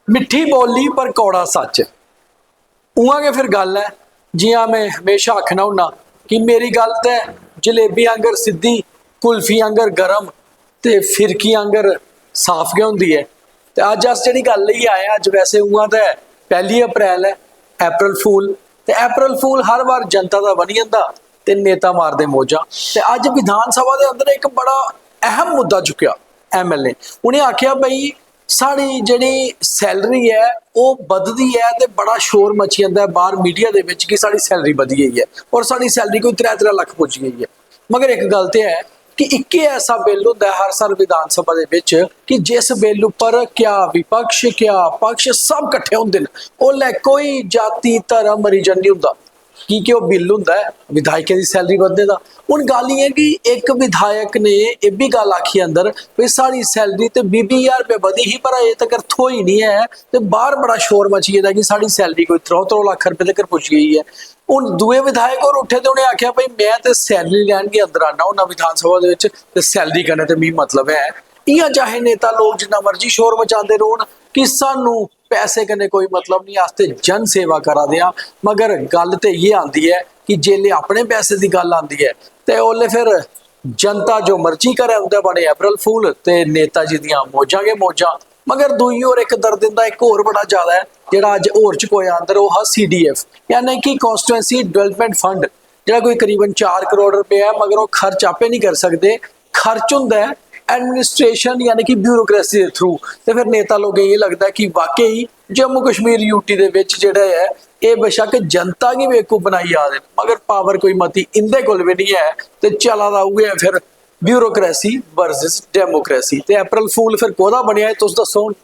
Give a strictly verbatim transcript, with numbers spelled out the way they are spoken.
मिट्ठी बोली पर कौड़ा सच। उ'आं गै फिर गल्ल ऐ, जि'यां में हमेशा आखना हुन्ना कि मेरी गल्ल ते जलेबी आंगर सिद्धी, कुल्फी आंगर गरम ते फिरकी आंगर साफ गै होंदी ऐ। ते अज्ज अस जेह्ड़ी गल्ल लेइयै आए आं, अज्ज वैसे उ'आं ते पैह्ली अप्रैल ऐ, अप्रैल फूल, ते अप्रैल फूल हर बार जनता दा बनी जंदा ते नेता मारदे मौजां। ते अज्ज विधान सभा दे अंदर इक बड़ा अहम मुद्दा चुक्केआ एमएलए। उ'नें आखेआ, "भाई, साढ़ी जेह्ड़ी सैलरी ऐ, ओह् बधदी ऐ ते बड़ा शोर मची जंदा ऐ बाह्र मीडिया दे बिच कि साढ़ी सैलरी बधी गेई ऐ और साढ़ी सैलरी कोई त्रै त्रै लक्ख पुज्जी गेई ऐ।" मगर इक गल्ल ते ऐ कि इक्के ऐसा बिल होंदा ऐ हर साल विधान सभा दे बिच कि जिस बिल उप्पर क्या विपक्ष, क्या पक्ष, सब कट्ठे होंदे न। ओल्लै कोई जाति, धर्म, रिजन निं होंदा, की के ओह् बिल होंदा ऐ विधायकें दी सैलरी बधने दा। हुन गल्ल इ'यां कि इक विधायक ने एह् बी गल्ल आखी अंदर, "भाई, साढ़ी सैलरी ते बीह् बीह् ज्हार रपेआ बधी ही, पर अजें तकर थ्होई निं ऐ, ते बाह्र बड़ा शोर मची गेदा कि साढ़ी सैलरी कोई त्र'ऊं त्र'ऊं लक्ख रपेऽ तकर पुज्जी गेई ऐ।" हुन दूए विधायक होर उट्ठे ते उ'नें आखेआ, "भाई, में ते सैलरी लैन गै अंदर आना होन्ना विधान सभा दे बिच, ते सैलरी कन्नै ते मिगी मतलब ऐ।" इ'यां चाहे नेता लोक जिन्ना मर्जी शोर मचांदे रौह्न कि सानू पैसे कन्नै कोई मतलब निं, अस ते जन सेवा करा दे आं, मगर गल्ल ते इ'यै आंदी ऐ कि जेल्लै अपने पैसे दी गल्ल आंदी ऐ ते ओल्लै फिर जनता जो मर्जी करै, उं'दे बने अप्रैल फूल ते नेता जी दियां मौजां गै मौजां। मगर दूई होर इक दर्द इं'दा इक होर बड़ा ज्यादा ऐ, जेह्ड़ा अज्ज होर चकोआ अंदर, ओह् हा सीडीएफ, यानी कि कॉन्स्टिट्यूएंसी डेवलपमेंट फंड, जेह्ड़ा कोई करीबन चार करोड़ रपेआ ऐ, मगर ओह् खर्च आपे निं करी सकदे। खर्च होंदा ऐ एडमिनिस्ट्रेशन, यानी कि ब्यूरोक्रेसी दे थ्रू। ते फिर नेता लोकें गी एह् लगदा ऐ कि वाकई जम्मू कश्मीर, यूटी दे बिच जेह्ड़ा ऐ, एह् बेशक्क जनता गी बेवकूफ बनाई जा दे न, मगर पावर कोई मती इं'दे कोल बी निं ऐ, ते चला दा उ'ऐ ऐ फिर ब्यूरोक्रेसी वर्सेस डेमोक्रेसी। ते अप्रैल फूल फिर कोह्दा बनेआ, एह् तुस दस्सो हुन।